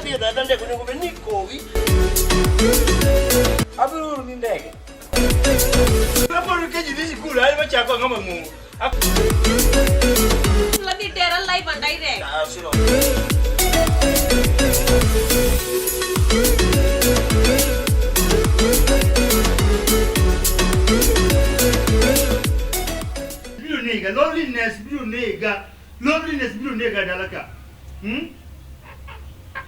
Kadhi e dada ndege onego bed ni ikowi. Abiro oro ni ndege. Kapod keji dhi sikul, an machako ang'o mang'ongo. Ladhi tera live and direct. Ah, siro. Biro nega, loneliness biro nega, loneliness biro nega dala ka.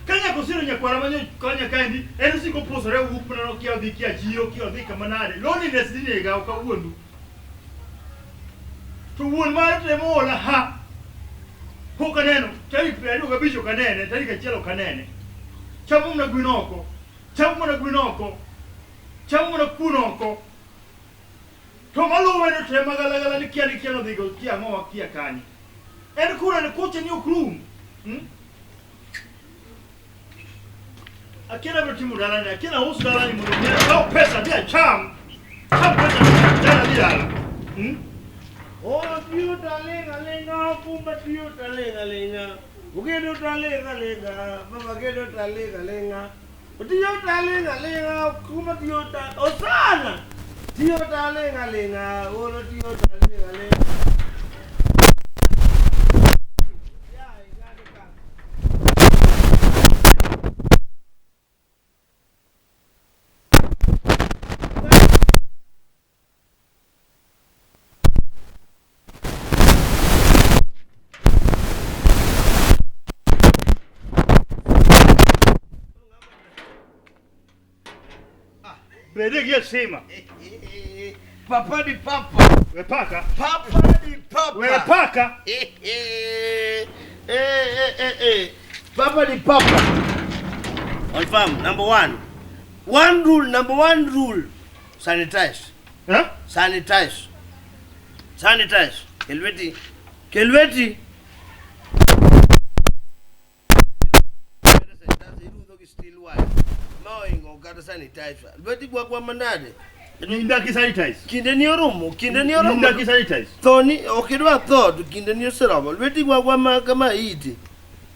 Ka nyako siro nyakwara ma konya kaendi, en osiko pusore wuok mana nokia odhi kia chiro, kia odhi kama nade. Loneliness dhi nega ok awuondu. To wuon mare to ema oola ha. Pok aneno, tarik 25 ok anene, tarik 1 ok anene. Chamo mana gwen oko, chamo mana gwen oko, chamo mana kuon oko. To maluwe no to ema galagala ni kia ni kia nodhigo kia ang'owa kia kanye. En kura ni kuche ni ok rum. Akia nabiro timo dalani, akia naus dalani mondo mi akaw pesa adhi acham. Cham pesa dala dhi dala. Oh, tiyo talinga linga, kumba tiyo talinga linga. Ugedo talinga linga, mama gedo talinga linga. Tiyo talinga linga, kuma tiyo ta Osana. Tiyo talinga linga, oro tiyo talinga linga. Ya, ingade ka. Bede gi sima. Papa di papa. We paka. Papa di papa. We paka. Eh, eh, eh, eh, eh. Papa di papa. On farm, number one. One rule, number one rule. Sanitize. Eh? Sanitize. Sanitize. Kelweti. Kelweti. Maoingo kata sanitize. Lweti gwagwa manade. Ninda ki sanitize. Kinde ni oromo, kinde ni oromo. Ninda ki sanitize. Thoni, ok idwa tho, to kinde ni oseromo. Lweti gwagwa ma kama iti.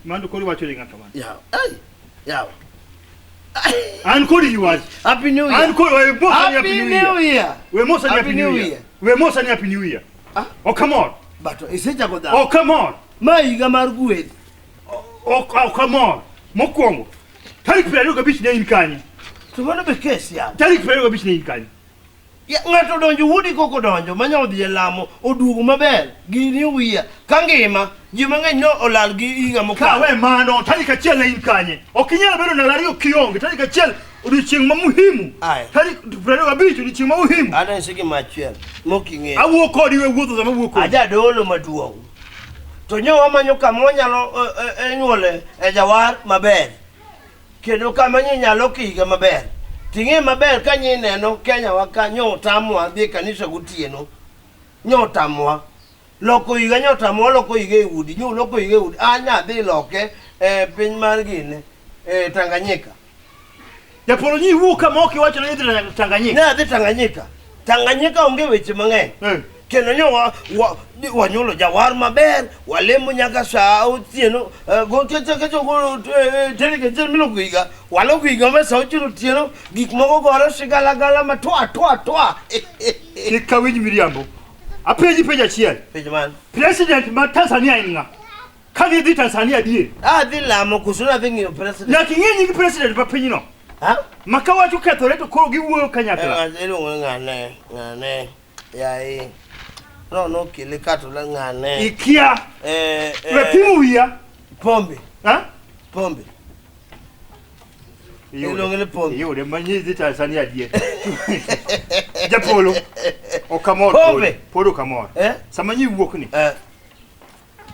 Mano koro iwacho ni ng'ato mano. Yawa. Ai. Yawa. An kodi iwacho. Happy New Year. An kodi we mosa ni Happy Happy New New Year. Year. We mosa ni Happy Happy New New Year. Year. We mosa ni Happy New Year. Ah. Oh come on. But isechako dhako. Oh come on. Ma higa mar gweth. Oh, oh come on. Mokwongo. Tarik 25 ne in kanye? To mano be kes yawa. Tarik 25 ne in kanye? Ya, Ng'ato odonjo wuodi kok odonjo manya odhi e lamo oduogo maber gi New Year ka ngima ji mang'eny no olal gi higa Ka mokalo. we mano, tarik 1 ne in kanye? Ok inyal bedo ndalo ariyo kionge. Tarik 1 odiochieng' ma muhimu. Aya. Tarik 25 odiochieng' ma muhimu. Ananyisi gima achiel moking'eyo. Awuo kodi we wuotho sama awuo kodi. Ajadolo maduong'. To nyo wamanyo kama wanyalo nyuole e jawar maber. Kendo kama nyi nyalo kiga maber. Ting'e maber ka nyi neno Kenya wa ka nyo otamwa dhi e kanisa gotieno. Nyo otamwa. Loko higa nyo otamwa loko higa e udi. Nyo loko higa e udi. An nyadhi loke e piny mar gine e Tanganyika. Japolo nyi wuok kama ok iwacho ni idhi Tanganyika. Ne adhi Tanganyika. Tanganyika onge weche mang'eny. Eh. Kendo nyo wanyuolo jawar maber, walemo nyaka saa otieno, tarik achiel miloko higa, waloko higa ma saa ochiko otieno, gik moko gore sigalagala ma twa twa twa. Kik awinj miriambo. Apenji penjo achiel. Penjo man. President ma Tanzania en ng'a? Ka gidhi Tanzania adier. Adhi lamo koso nadhi ng'iyo president. Nyaka ing'e nying president ma pinyno. Ha? Ma ka wach okethore to koro giwuoyo kanyakla. Iluongo ni ng'ane, ng'ane, yaye. No, nokele kato la ng'ane. Ikia. Eh, eh, We pimo wiya. Pombe, Ha? pombe. Iluongo ni pombe. Iyude ma nyidhi Tanzania adier. Japolo. Ok amor. Pombe. Pod ok amor. Eh? Sama nyi wuok ni. Eh,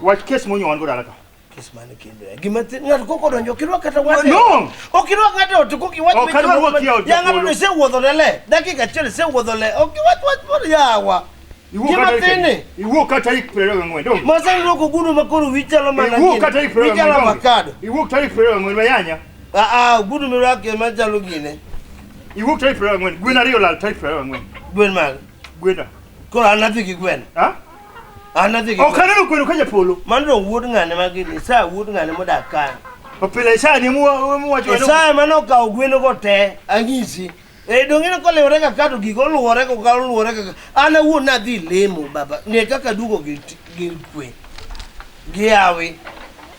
Wach kes monyo wan go dala ka. kes mane kendo. eh. Gima thi- ng'ato kok odonjo ok irwak kata wach. No! Ok irwak ng'ato ot kok iwach Ok weche adwar moko wuok e ot, Ya ng'ato Japolo. isewuotho ne le. Dakika achiel isewuotho le. Ok iwach wach moro yawa. Iwuok Gima ka tarik thin ni. Iwuok ka tarik 24 donge? Masani rwako ogudu ma koro wiyi chalo mana Iwuok gini. ka tarik Wiyi 24 chalo donge? avocado. Iwuok tarik 24 mayanya. Ah, ah, ogudu mirwako ema chalo gine. Iwuok tarik 24. Gwen ariyo olal tarik 24. Gwen mag. Gwenda. Koro an adhi gi gweno. Ha? An adhi gi Ok gweno. aneno gweno ka japolo. Mano to wuod ng'ane ma gini, sa wuod ng'ane modak kanyo. To pile Isaya ni muwacho Isaya mane okawo gwen go te ang'isi. E donge ne koliwore kaka to gigo oluwore kaka oluwore kaka an awuon nadhi lemo baba ne kaka duogo gi gi kwe gi yawi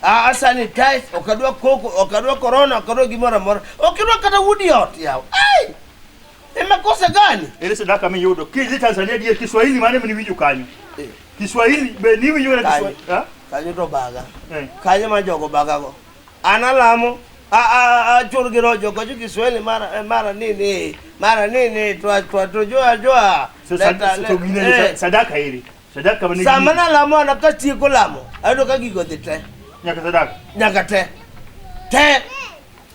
a sanitize ok adwa koko ok adwa corona ok adwa gimoro amora ok idwa kata wuod ot yaw ai e makosa gani Ere sadaka miyudo kidhi Tanzania dier Kiswahili mane mniwinjo kanyo? Eh. Kiswahili be niwinjo kata Kanyo. Kiswahili? Ha? kanyo to baga Eh. kanyo ma jogo bagago an alamo achur gi roho jogo wacho Kiswahili mara eh, mara nini mara nini twa twa to joa joa So, Leta- so, so gine eh. sadaka ere? Sadaka mane sama nalamo an katieko lamo ayudo ka gigo dhi te nyaka sadaka. nyaka te te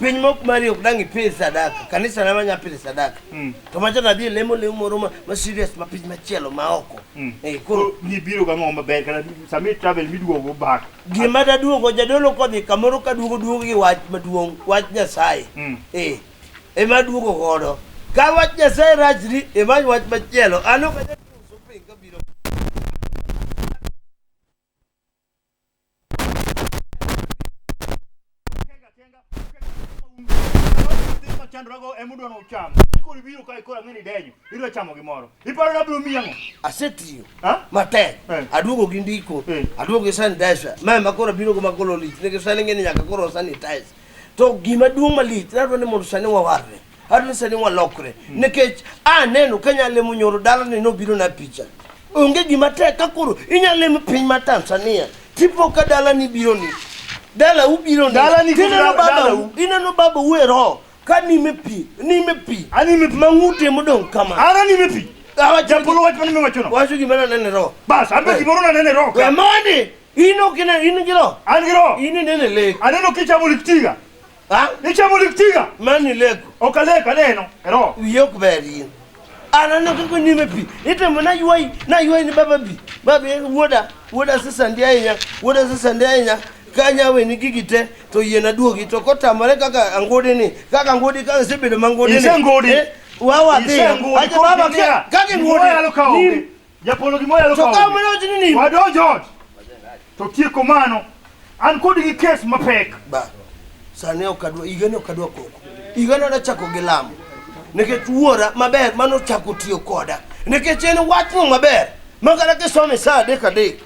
piny mok mari ok dang' ipidh sadaka kanisa na manya pidho sadaka To macha nadhi e lemo lemo moro ma serious ma piny machielo ma oko. Eh, koro Koro nibiro gang'o maber kata sama i travel miduogo back. gima daduogo jadolo kodhi kamoro kaduogo duogo gi wach maduong' wach Nyasaye. Eh, ema duogo godo. Ka wach Nyasaye rachni, imany wach machielo. An ok anyal timo shopping kabiro. Chandruogo ema udwa nocham. Koro ibiro kae koro ang'e ni idenyo. Idwa chamo gimoro. Iparo ni abiro miyi ang'o? Asetiyo Ha? matek. Eh. Aduogo gi ndiko. Eh. Aduogo gi sanitizer. Ma ema koro abiro go makolo lich. Nikech sani ing'e ni nyaka koro sanitize. To gima duong' malich, nadwa ni mondo sani wawarre. Adwa ni sani walokre. Nikech aneno ka nyalemo nyoro dalani nobiro na picha. Onge gima tek ka koro inyalemo piny ma Tanzania. Tipo ka dalani biro ni. Dala ubiro ni. Dalani Tineno kod baba dalau. ineno baba u e roho ka nime pi, nime pi. Anime pi. Mang'ute modong' kama. An anime pi. Awacho Japolo wach mane miwachono. wacho gima naneno e roho. Bas, an be gimoro naneno e roho We ka. mondi! In ok ine, in gi roho. An gi roho. In inene lek. Aneno kichamo liktiga. Ha? Ichamo liktiga. Mani leko. Ok alek aneno e roho. Wiyi ok ber in. An aneno kaka nime pi. Itemo naywayi, naywayi ni baba bi. Baba eh, wuoda, wuoda asesandi ahinya, wuoda asesandi ahinya. Ka anya weni gigi te, to yiena duogi. To kotamore kaka angudi ni, kaka angudi kaka isebedo mangudi ni. Isengudi. Eh, wawa dhi. Isengudi. Aje baba kaka Gimoro nyalo kawo ingudi. onge. Japolo gimoro nyalo To kawo ka onge. mana wacho ni nim. Wadonjo ot. To tieko mano. An kodi gi kes mapek. Ba, sani ok adwa, higani ok adwa koko. Higani adwa chako gi lamo. Nikech wuora maber mano chako tiyo koda. Nikech en wachno maber. Ma kata kisome sa adek adek.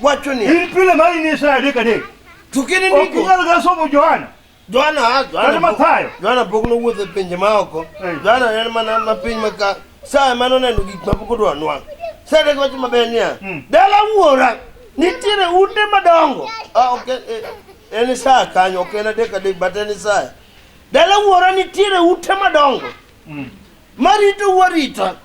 Wacho niya. In pile mari ni sa adek adek. To kine Ok ndiko. inyal ga somo Johana. Johana, ah, Johana Kata Mathayo. Johana pok nowuotho e pinje maoko. Eh. Johana en mana ma piny ma ka. Sa ema noneno gik ma pok odwa nwang'. Sa adek wacho maber niya. Dala wuora nitiere ute madongo. Ah, ok, eh, en sa kanyo, ok en adek adek, but en sa. Dala wuora nitiere ute madongo. Marito arita.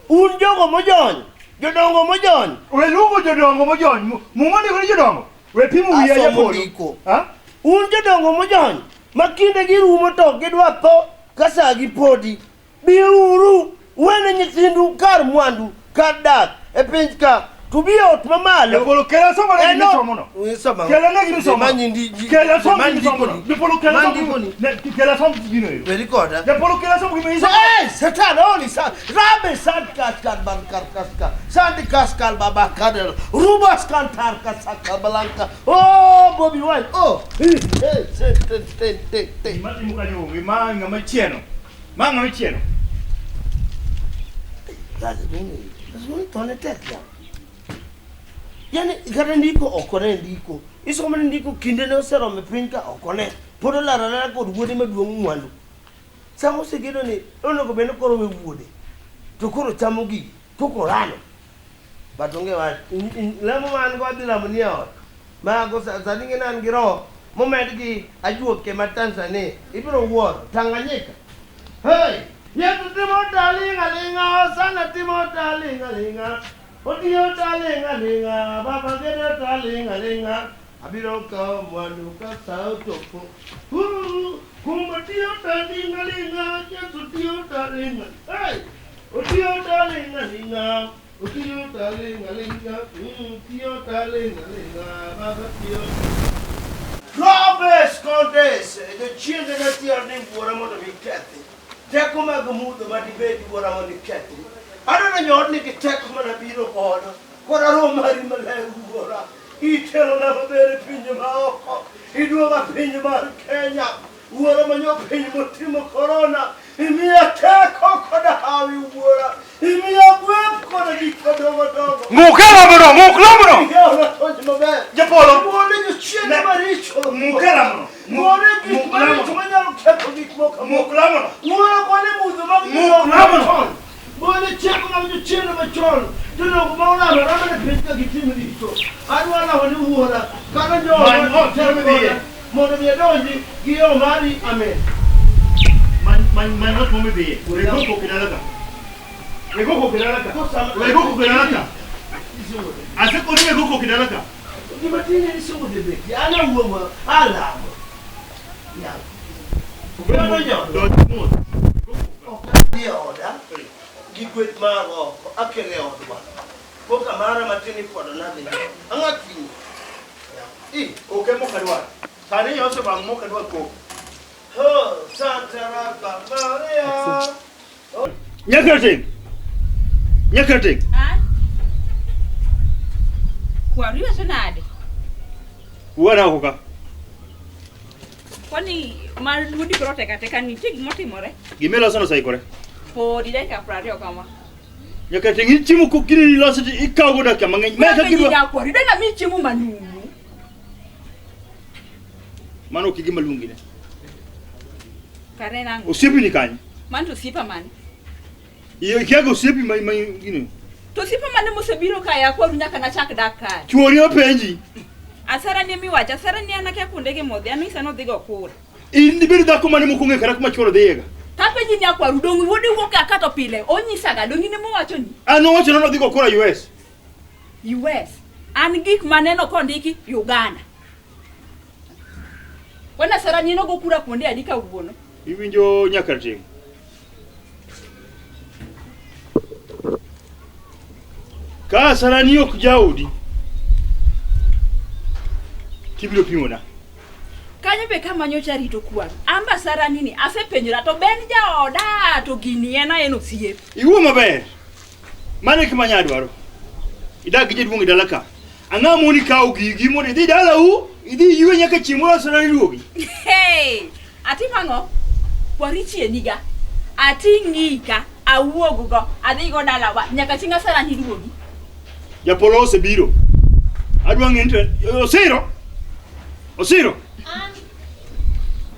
Un jogo mojony, jodongo mojony. We luongo jodongo mojony. Muma ndiko ni jodongo. We pimo wiya Asomo japolo. ndiko. Ha? Un jodongo mojony ma kinde gi rumo to ok gidwa tho ka sa gi podi. Biuru wene nyithindu kar mwandu kar dak e piny ka to bi e ot mamalo. Japolo kela somo ne gima isomo no. Isomo ang'o? Kela ne gima isomo. Manyi ndi- Kela somo manyi gima isomo no. ndikoni. Japolo kela Manyi somo. ndikoni. Kela somo gino ero. Beri koda. Japolo kela somo gima isomo. Hey, Satan, holy son, Rabbi San Kaskal Bankar Kaska, Sandi Kaskal Baba Kadel, Rubas Kantar Kasaka Balanka, oh, Bobby Wine, oh, hey, hey, te, te, te, te, te. Gima timo kanyo onge. Ma ng'ama ichieno. Ma ng'ama ichieno. Thone tek ya. Yani kata ndiko ok one ndiko. Isomo ni ndiko kinde ne oseromo e piny ka ok one. Pod olar alara kod wuode maduong' mwandu. Sama osegedo ni onego bed ni koro we wuode. To koro chamo gigi. Koko orano. But onge wach. Lemo ma an go adhi lamo ni e ot. Mago sani ing'e ni an gi roho momed gi ajuoke ma Tanzania. Ibiro wuoro. Tanganyika. Hey! Yesu timo talinga linga, Hosana timo talinga linga. Otiyo talinga linga, Baba gedo talinga linga. Abiro kawo mwandu ka sa ochopo. Ooh, Kumbe tiyo talinga linga, Yesu tiyo talinga. Hey! Otiyo talinga linga, otiyo talinga linga, tiyo talinga linga, Baba tiyo. Robes Condes, jochiende matiyo ni wuora mondo mi kethi. Teko mag mudho ma dibed wuora mondo ikethi. Adwaro nyo odni gi teko mana biro godo. Kod roho mari maler wuora. Itelona maber e pinje maoko. Iduoga piny mar Kenya. Wuora manyo piny motimo korona. Imiya teko koda hawi wuora. Imiya gweth koda gik madongo dongo. Muke lamono, muk lamono. Iyawona toj maber. Japolo. Muone jochiende maricho. Muke lamono. Muone gik Muk maricho lamono. manyalo ketho gik moko. Muk lamono. Wuora gone mudho mag Muk lamono. Gone chik mag jochiende machon. Jodongo ma olamo ramo ne piny ka gitim richo. Adwa lamo ni wuora. Kata Many ot joodwa midhiye. mondo mi adonji gi yo mari. Amen. Man man man ot momidhiye. Wego koko dala ka. Wego koko dala ka. Wego koko dala ka. Asekoni wego koko dala ka. Gima tin en somo dhi bet. An awuoyo alamo. Yawa. Donjo. Donj mos. Ok adhi e oda gi gweth mar oko akele e odwa. Koka mara matin ipuodo nadhi. Ang'o timo? I. Oke mok adwar. Sani nyoso bang' mok adwar koko. Ho, Santa Raka Maria. Nyaka ting. Nyaka ting. An? Kwaru iwacho nade? Wuona oko ka. Kwani mar duondi koro tek ateka nitie gimotimore? Gimiloso oseikore. Podi dakika 20 kama. Nyaka ting ichiemo kokini iloso to ikawo go dakika mang'eny. Ma kaka idwa. Jakwaru idwa nami chiemo manumu. Mano ok e gima luongi ne. Kare en ang'o? Osiepi ni kanye? Mano to osiepa mane? Ikiaga osiepi ma ma gini. To osiepa mane mosebiro kae akwaru nyaka nachak dak kae. Chuori openji. Asara ni emiwacho, asara ni an akia kuonde gi modhi, an onyisa nodhi go kura. In dibed dhako mane mokwongo e kara kuma chuoro dhiyega. Tapenji ni akwaru dong' wuodi wuok ka to pile onyisaga dong' in emowacho ni An owacho ni nodhi go kura US. US. An gik maneno kondiki Uganda. Kwani asara ni nogo kura kuonde adi kawuono? Iwinjo nyaka ting. Ka sarani ok jaodi, tibiro pimona. Kanyo be kamanyo cha rito kwaru. Amba sarani ni asepenjora to ben jaoda to gini en en osiep. Iwuo maber. Mano e gima anya dwaro. Idak gi jaduong' e dala ka. Ang'o moni kawo gigi mondo idhi dalau, idhi iywe nyaka chieng' moro sarani duogi. Hey! Atim ang'o? Kwaru ichieniga. Ating' ka, awuog go, adhi go dalawa nyaka chieng' asarani duogi. Japolo osebiro. Adwa ng'e ni to Osiro. Osiro. An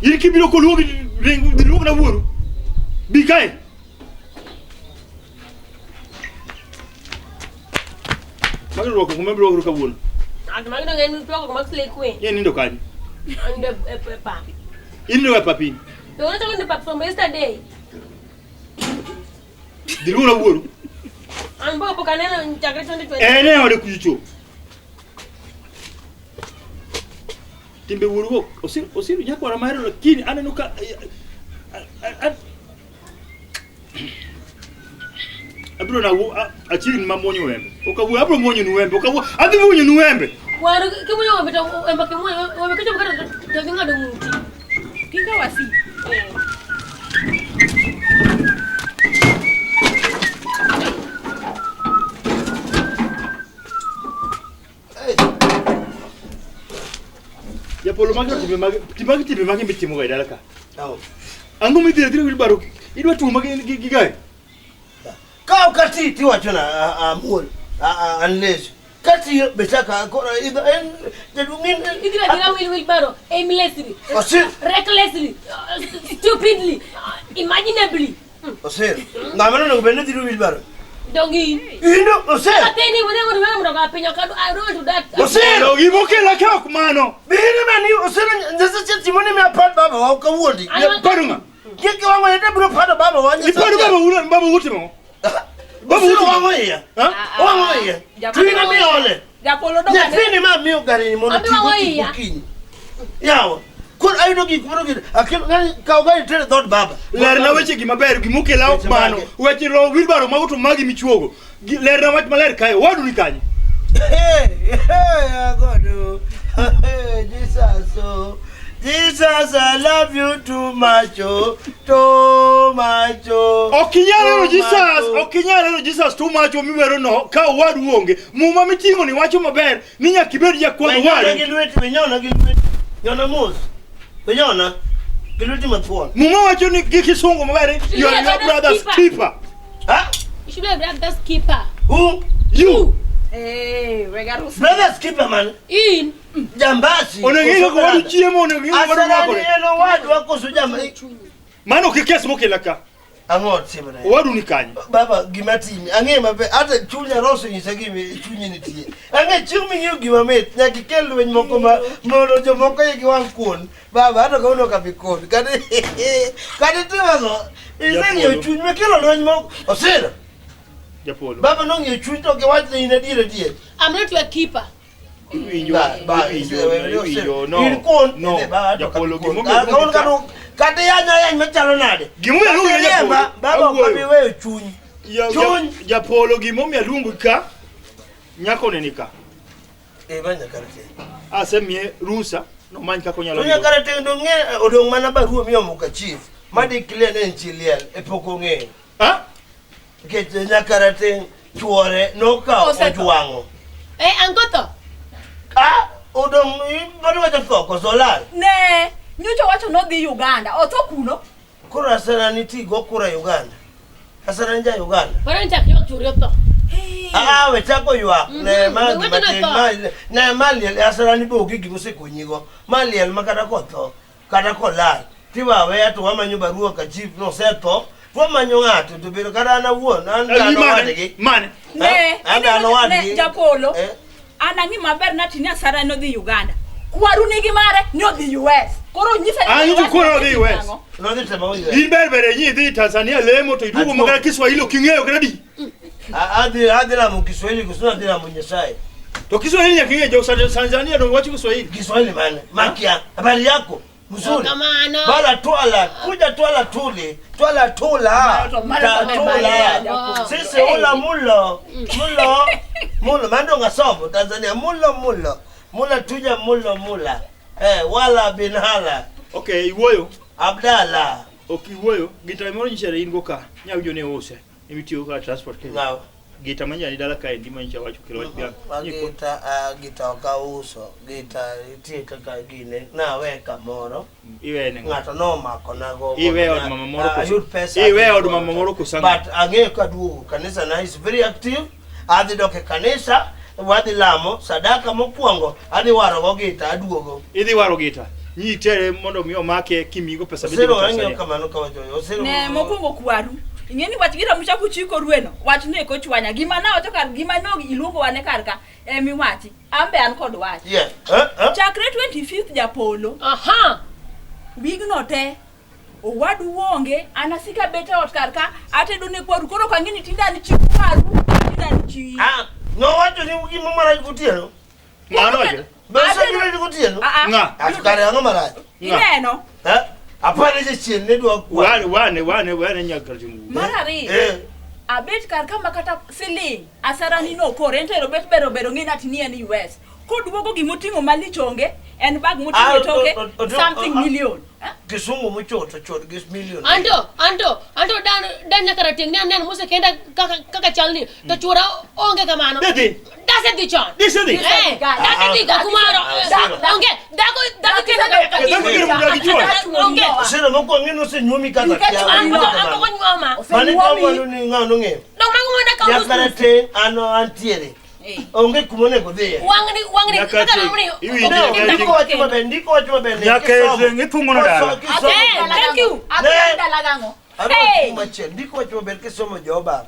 In kibiro koluogi ring dhi luogna wuoru. Bi kae. Magi rwako kuma ibiro rwakori kawuono. Anto magi dong en twako mag slay queen. Ye nindo kanye? And e pap. In nindo e papini. To ng'ato nindo pap from yesterday. Dhi luogna wuoru. An pok aneno chakre 2020. En e ode kucho. Timbe wuoru go osiro osiro nyakwara mahero lakini aneno ka abiro na achiegni ma muonyo wembe. Ok awuo abiro muonyo nu wembe. Ok awuo adhi muonyo nu wembe. Waru kimuonyo wembe to wembe kimuonyo wembe kichopo kata to dhi ng'ado ng'uti. Kika wasi. Japolo magi timbe magi timbe timbe magi mitimo ga e dala ka. Au. Ang'o midhi adhira wheelbarrow? Idwa tuo magi gi gari? Ka ok ati tiwacho na amuol an lazy. Katiyo be chaka koro idho en jaduong' in Idhi adhira wheel wheelbarrow aimlessly. Osir. Recklessly. Stupidly. Imaginably. Osir. Ng'ama nonego bed ni dhiro wheelbarrow? Dongi. In Osir. Atheni wene wene wene mdoka piny ok I don't want to that. Osir. Gimokela ka ok mano. Bihini mani Osir nyasache timoni mi apad baba wa ok awuondi. Paro ng'a? Kik wang'o yete biro pado baba wa nyasache. Iparo baba wuon baba utimo. Baba Osir utimo. wang'o iya. Ha? Wang'o iya. Tuina mi ole. Japolo dok Nyathini ma miyo gari ni mondo Abi tigo wang'o tigo iya. okinyi. Yawa. Koro ayudo gik moro gini. Akel gari kaw gari tere dhood baba. Lerna weche gi maber gimokela ok Weche mano. mage? Weche lo wheelbarrow mago to magi michuogo. Lerna wach maler kae. Wadu ni kanye? Hey, hey, God. Oh. Hey, Jesus. Oh. Jesus, I love you too much, oh, too much, oh. Ok inyal hero too Jesus, much, oh. ok inyal hero Jesus too much omiwero no ka owadu onge. Muma miting'o ni wacho maber ni nyaka ibed jakwadh Wenyona owadu. gi lweti, wenyona gi lweti. Nyona mos. Wenyona gi lweti mathuon. Muma wacho ni gi kisungu maber ni you are your brother's keeper. Ha? You should be a brother's keeper. Who? You. Eh, wega rusa. Brother's keeper man. In. Jambasi. Onego ing'e kaka owadu koso chiemo, onego ing'e kaka owadu Asarani rwakore. en owadwa koso jamba. Mano ok e kes mokela ka. Ang'o timre? Owadu ni kanye? Baba gima timi ang'e maber ata chunya roso nyisa gima chunyi nitie. Ang'e chieng' ming'iyo gima mit nyaka ikel lweny moko ma mondo jomoko igi wang' kuon. Baba ata kawuono ok abi kuon. Kata kata itimo ang'o? Iseng'iyo Japolo. chuny mikelo lweny moko. Osiro. Japolo. Baba nong'iyo chuny to giwach ni in adier adier. I'm not your keeper. Iwinjo, Ba- ba- iwinjo, iwinjo, no, In kuon, no, idhi, ba, to Japolo, kuon. gimomiyo Ah, kawuono ka- kata iyany ayany machalo nade? Gimomiyo aluongi Kata Japolo, iriemba, Baba ok awuoyo. abi weyo chuny. Chuny. Japolo gimomiyo aluongi ka, nyako ne ni ka. Eh, ba nyaka rateng'. Asemiye rusa nomany kaka onyalo To yudo. nyaka rateng' dong' ng'e odong' mana barua miomo ka chief ma declare ne en chi liel e pok ong'eyo. Ah? Nikech nyaka rateng' chuore nokawo Osetho. ojwang'o. Eh, angoto. Ah, odong' bado wacho tho koso olal. Ne, nyocha wacho nodhi Uganda. Otho kuno. Koro asara nitie go kura Uganda. Asara ni ja Uganda. Wara ni chak ywak churi otho. Ah, we chako ywak. Ne ma Mhm, gima weche tin no tho. ma ne ma liel asara ni be onge gima osekonyigo. Ma liel ma kata kotho, kata kolal. Tiwa aweya to wamanyo barua ka chief nosetho. To wamanyo ng'ato to bedo kata an awuon an Eh, dhano mane? wadgi. Mane? Ne, An ineno- dhano wadgi. ne, Japolo. Eh? An ang'i maber nati ni Asara nodhi Uganda. Kwaru nigi mare nodhi US. Koro nyisa ni Ah, nyicho US kwaro nodhi US. nang'o? Nodhi temo oywe. In ber ber inyi idhi Tanzania lemo to iduogo Atuo. makata Kiswahili ok ing'eyo kata di. Adhi adhi lamo Kiswahili koso adhi lamo Nyasaye. To Kiswahili nyaka ing'e jo Tanzania donge wacho Kiswahili. Kiswahili mane? Makia. Habari yako? Mzuri. Kamano. Bala twala, kuja twala tule, twala tula, Mano to- mano to tatula. mabaya. Sisi ula mulo, mulo, mulo. Mando ngasomo Tanzania, mulo mulo. Mula tuja mulo mula. Eh, wala binhala. Okay, iwuoyo. Abdala. Ok iwuoyo. Gita moro nyicha in go ka. Nya winjo ne use. Emitiyo ka transport ke. Ng'aw. Gita manya ni dala kaendi manyicha wacho kelo wach dhiang'. Nyi- Gita, ah, gita ok auso. Gita nitie kaka gine. Nawe kamoro. Iwene ng'a? Ng'ato nomako nago. Iwe od mama moro Ah, koso- ayud pesa. Iwe od mama moro koso ang'o? But ang'eyo kaduogo kanisa na is very active. Adhi dok e kanisa, wadhi lamo, sadaka mokwongo, adhi warogo gita aduogo. Idhi waro gita. Nyi itere mondo mi omake kimigo pesa midhigo Osiro ang'iyo Tanzania. kamano kawacho. Osiro. Ne, mokwongo kwaru. Ing'e ni wach gita muchako chiko rweno. Wach no eko chwanya. Gima nawacho kar gima no iluongo wane kar ka emiwachi. An be an kod wach. Yeah. Eh, eh. Chakre 25th Japolo, Aha. wigno te owadu onge an asika bet e ot kar ka atedo ne kwaru koro ok ang'e ni tinde an chi kwaru tinde an chi Ah, nowacho ni gima marach gotieno. Mano wacho. Be osebiro ni gotieno? Ah, ah. Ng'a? Ah, to kare ang'o marach? Ng'a? Ineno Eh? Apani jachien ne dwa kwa. Wane wane wane wane nyaka tingu. mar ariyo Eh. abet kar ka ma kata siling asara ni nokore en tero bet bero bero ng'e nati ni en US koduogo gimoting'o malich onge en bag moting'o Ah, e toke something million Eh? Kisungu mochoto chot gi million. Anto, anto, anto dan dan nyaka rateng' ni aneno mosekenda kaka kaka chalni to chuora onge kamano. Dhi. Dasedhi chon. Disedhi? Eh, dasedhi ga kumoro. Ah, Onge, dhako dhako kendo Dhako kendo mondo gichuore. Onge. Osiro mokwongo ni osenyuomi kaka Nikech kia. An to an pok onyuoma. Mane Osenyuomi. kawuono ni ng'ano ng'eyo. Dong mago mana ka Nyaka rateng' an antiere. Eh. Onge kuma onego dhiye. Wang'ni wang'ni Nyaka kaka teng'. romni. Iwinjo, No, nyaka ndiko wach maber, ndiko wach maber. ni Nyaka kisomo. rateng' ithung'ono dala. Kisomo- Eh, thank you. Adhi Ne. dala gang'o? Adwa Hey! kuma achiel. Ndiko wach maber kisomo Jobab.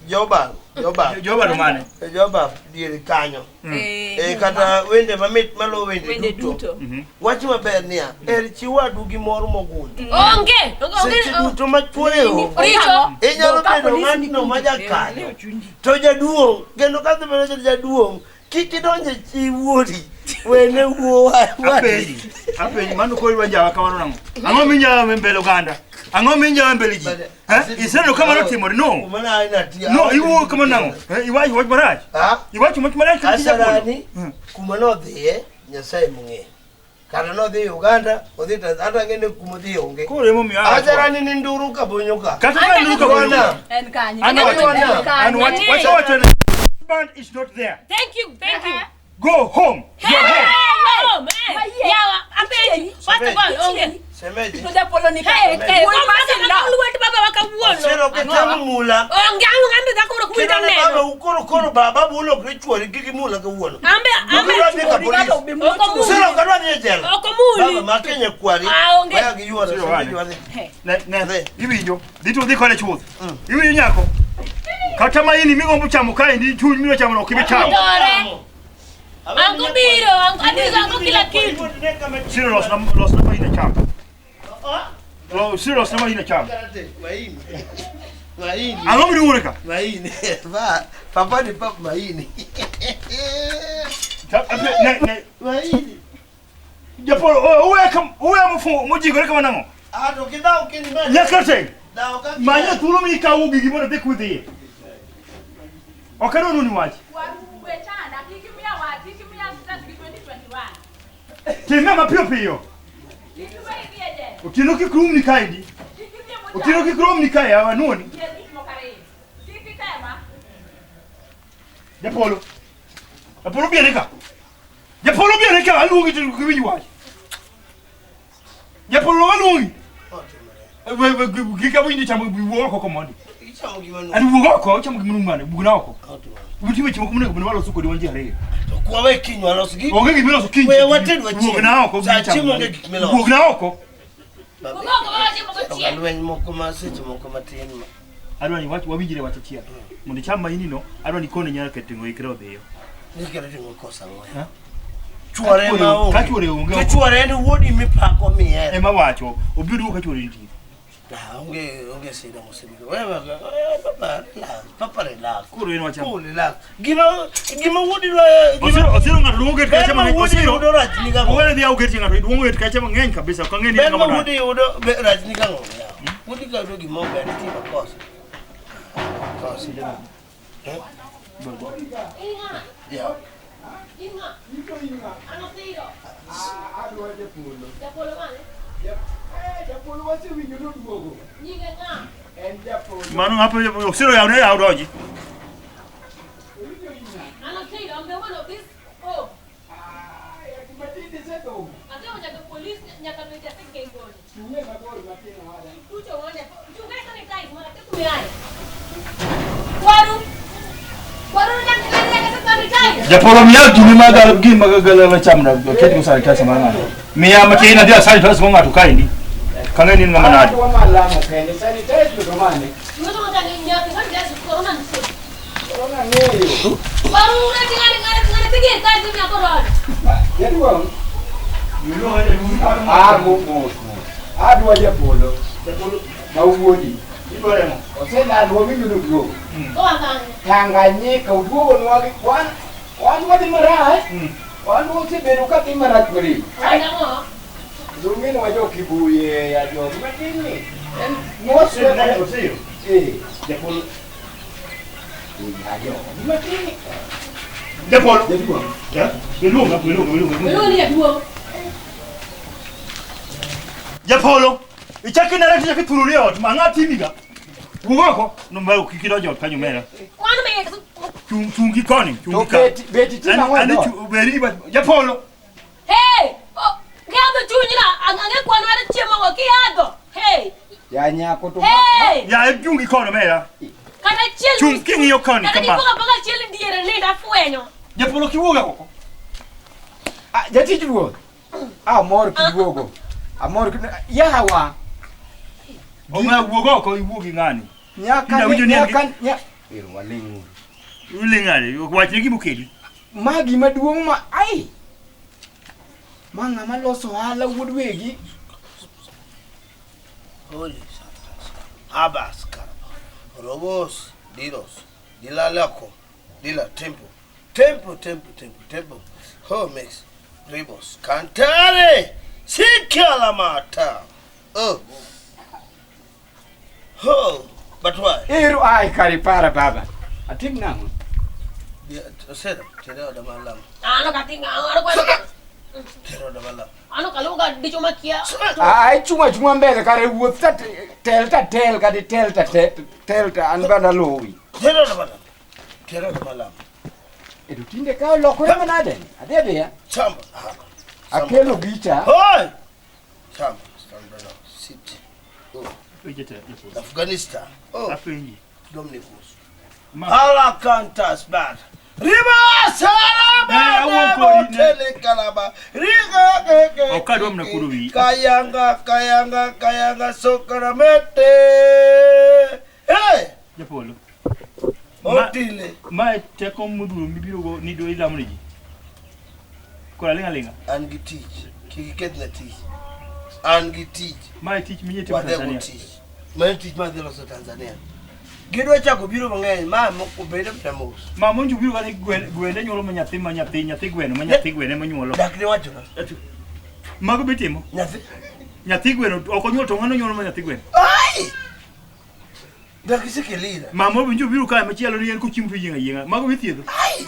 Jobab, Jobab. Joba to mane? Jobab diere kanyo. Eh, Eh, kata wende mamit malo wende wende duto. duto Wach maber niya, her chi wadu gi mor mogundho. Onge. Onge. Seche duto ma chuore onge. Richo. Inyalo Ka bedo polis ni ng'atno ma kucho. jakanyo. Eh, chundi. To jaduong', kendo ka dhi bedo jaduong', kik idonj e chi wuodi. Wene wuo wadi. Apenji. Apenji mano koro idwa njawa kamano nang'o? Ang'o minjawa e mbele oganda? Ang'o minjawa e mbele ji? Eh? Iseneno ka mano timore? No. Kumana aina tiyo. No, iwuoyo kamano nang'o? Eh, Iwacho wach marach. Ha? Iwacho wach marach kata Asarani, Mm. kuma nodhiye, Nyasaye mong'eyo. Kata nodhi Uganda, odhi Tanzania, ata ng'e ni kuma odhi onge. Koro emomiyo awacho. Achara ni ni nduru kabonyo ka. Kata ka nduru kabonyo ka. En kanye? An wacho- En kanye? an wacho- wacho wacho ni husband is not there. Thank you, thank you. Go home. You are home. Home, eh. Yawa, apenji. First of all, onge. Semeji. To japolo ni Hey, kanye? hey, Wuoyi kom masin kaka law. lwet baba wa kawuono. Sero ketemo mula. Onge ang' ambe dhako moro kumita Kendo ne baba neno. ukoro koro baba bulokre chuori kik imula kawuono. Ambe ambe Obiro dhi ka Chuori ng'ato polis. obi mulo Ok omul. chuori. Sero ok adwa dhi e jela. Ok omuli. Baba makenye kwari. Ah, onge. Weya gi yuora, Siro semeji wane. wadhi. Ne, ne, Dhi. iwinjo. Dhi to dhi kode chuth. Iwinjo nyako. Kata maini migombo chamo kaendi chuny miro chamo no ok ibi chamo. Tore. Ango biro, ango adhigo ango kila kitu. Siro losna losna maini cham. Siro losna maini cham. Maini. Maini. Ang'o miluongo ka? Maini. Ba, papa ni pap maini. Ne ne Maini. Japolo owe kam owe mofu mojigore kama nang'o? Ah, to kidhaw kiny ma. Nyaka teng. Dhaw ka. Manya thuolo mikawo gigi mondo idhi kudhiye. Ok adwa ni wach. Waru we chanda, kik imiya wach, kik imiya stress gi 2021. Time mapiyo piyo. Kik iwe idhi e jela. Otieno kik romni kaendi. Kik idhi e mochari. Otieno kik romni kae yawa nuoni. Yier gik moko ariyo. Kik itema. Japolo. Japolo biene ka. Japolo biene ka aluongi to ok iwinj wach. Japolo aluongi. We we gik awinjo chamo wuog oko komondi. Ichamo gima numu. Ani wuog oko chamo gima numu mane bugna oko. Uti weche moko monego bed ni waloso kodi wan ji ariyo. To kwa we kiny walos gi. Onge gima iloso kiny. We wated wachiem. Wuogna oko. Sa chiemo onge gik miloso. Wuogna oko. Ugo ko baba chiemo gochiel. Lweny moko ma seche moko matin ma. Adwa ni wach wawinjre wach achiel. Mondo icham maini no, adwa ni kone nyalo ketingo ikre odhiyo. Nikere timo kosa ang'o? Ha? Chuore ma onge. Ka chuore onge. To chuore en wuodi mipako mihero. Ema wacho, obiro duogo ka chuore nitie. Ah, onge onge sida mosebiro. Wewe papa relax, papa relax. Koro en wach ang'o? Cool, relax. Gima gima wuodi dwa Osiro osiro ng'ato duogo get Ber kacha ma mang'eny. wuodi Osiro. yudo rach ni gang'o? Owene dhi au get ng'ato duogo get kacha mang'eny kabisa. Ok ang'e ni Ber en ma ng'ama nade. wuodi yudo rach ni gang'o? Wuodi ka yudo gima ber nitie makosa. Kosa. Eh? Inga, Yeah. inga. Ano siro? Adwa japolo. Japolo mane? Japolo wasewinjo noduogo. Nyinge ng'a? En japolo. Mano ng'apo osiro yaw ne yaw donji. Ano siro? I'm the one of this. Oh, Gima tinde isedhomo. asewo nyaka polis nyaka bed asekengoni. Chung'e mabor matin oada. Tucho wone. Chunga sanitize mara te kumiaye. Waru. Waru nyaka nyaka sanitize. Japolo miya gini magal gini magal chamna ket go sanitizer mar ng'ato. Miya matin adhi a sanitizer go ng'ato kaendi. Kang'e ni en ng'ama nade. Adwa malamo kende. Sanitize to mane? Ng'ato ng'ato nyaka sanitize corona nitie. Corona ng'eyo. Waru ng'ati ng'ati ng'ati ng'ati tige sanitize ya corona. Jaduong'. Ah, mos mos. Adwa japolo. Ma wuodi. Oselal wawinjo noduogo. Oa kanye. Tanganyika oduogonwa gi wan wan wadhi marach. Wan wasebedo ka dhi marach malich. Ang'o? Dong'e ni wajo kibuye ya jogi matin ni. En moswe Osiro. Eh. Japolo. Ya jogi matin ni. Japolo. Jaduong'. Ya? Iluonga, iluonga, iluonga. Wewe ni jaduong'. Japolo. Ichaki nare tichaki thururi e ot ma ng'a timiga. Wuog oko. No ma kik idonj e ot kanyo mera. Wan be Chung chungi koni, To chungi ka. beti beti tina Ani ani ng'wen. beri gi Japolo. Hey! Oh, kiadho chunyna, ang'e kwan mar chiemo go kiadho. Hey! Ya nyako to Hey! Ya e chungi kono mera. Kata chiel Chung king'iyo koni Kata kama. kipoka poka chiel diere nindo afwenyo. Japolo kiwuog oko. Ah, jatich ruoth. Amor kiduogo. Amor yawa. Oma wuog oko iwuog gi ng'ani. Nyaka Ina winjo ni en gi- nyaka nya. Ero waling' uru. Uling' ng'ani, wachne gima okeli. Ma gima duong' ma ai. Ma ng'ama loso ohala wuod wegi. Holy Santas. Abas karaba. Robos diros. Dilalako. Dila tempo. Tempo tempo tempo tempo. Homex ribos. Cantare. Sikalamata. Oh. Ho. But why? Ero ai kare para baba. Atim nang'o? Sera, tera oda malam. Ano katinga, ano kwa. Tera oda malam. An ok aluwga dichwo makia. Ah, ichung' achung'a mbele kare wuoth ta tel ta tel kata tel ta tel ta an bende aluwi. Tero na bana. Tero na malam. E to tinde ka olokore manade? Adhi adhiya. Chamba. Akelo gicha. Hoi! Chamba. Stand Sit. Oh. Weche te, japolo. Afghanistan. Oh. Apenji. Dominic. Ma Alakantas bad. Riba Ne, awuok kodi, ne. saraba kalaba. Riga ke ke. Ok adwa mana kuodo wiyi. Kayanga kayanga kayanga sokramete. Hey! japolo. Ma- Otile. Mae teko modhuro mibiro go ni dwa ilamo ne ji. Koro aling' aling'a. An gi tich. Kik ikethna tich. An gi tich. Mae tich minyie timo Wadego Tanzania. tich. Mano tich madhi loso Tanzania. Gidwa chako biro mang'eny ma moko bedo mana mos. Ma monjo biro kata gwen gwende nyuolo ma nyathi ma nyathi nyathi gweno ma nyathi gweno ema nyuolo. Dak ne wachona. Mago bitimo. Nyathi. Nyathi gweno ok onyuol to ng'ano nyuolo ma nyathi gweno. Ai! Dak isekelira. Mama winjo biro kae machielo ni en kochiemo to yieng' ayieng'a. Mago bithiedho. Ai!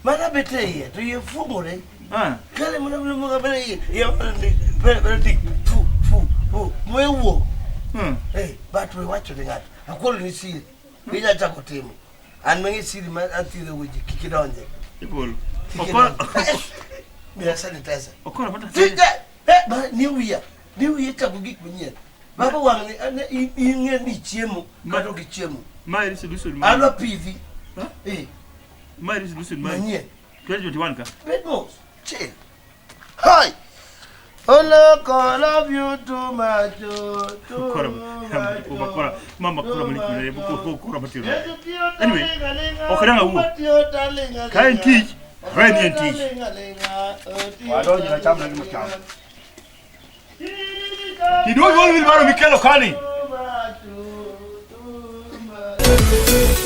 Mana bet e iye to iye fuong'ore. Ah. Kale mana mana mana mana iye iye mana ndi mana mana ndi fu fu fu mwe wuok. Hmm. Eh, but we wacho ne ng'ato. Akuolo ni siri. Inya chako timo. An mang'e siri ma athiedho go ji kik idonje. Ipolo. Kik Okora idonje. Miya sanitizer. okora mata. Tije! Eh, ma ni wiya. Ni wiya chako gik manyien. Baba wang' ni ane ing'e ni chiemo kata ok ichiemo. Mae resolution ma. Adwa pidhi. Huh? Eh, Mae resolution ma. manyien. 2021 ka. Bed mos. Chill. Hi. Oh look, I love you too much. Oh, too Okora. much. Okora. Mama kora mali kuna ko kora matiro. Anyway, ok dang' awuo. Ka en tich, ka en en tich. Wadonjo na cham na gima cham. Kiduogo gol wilbaro mikelo kani. Too much.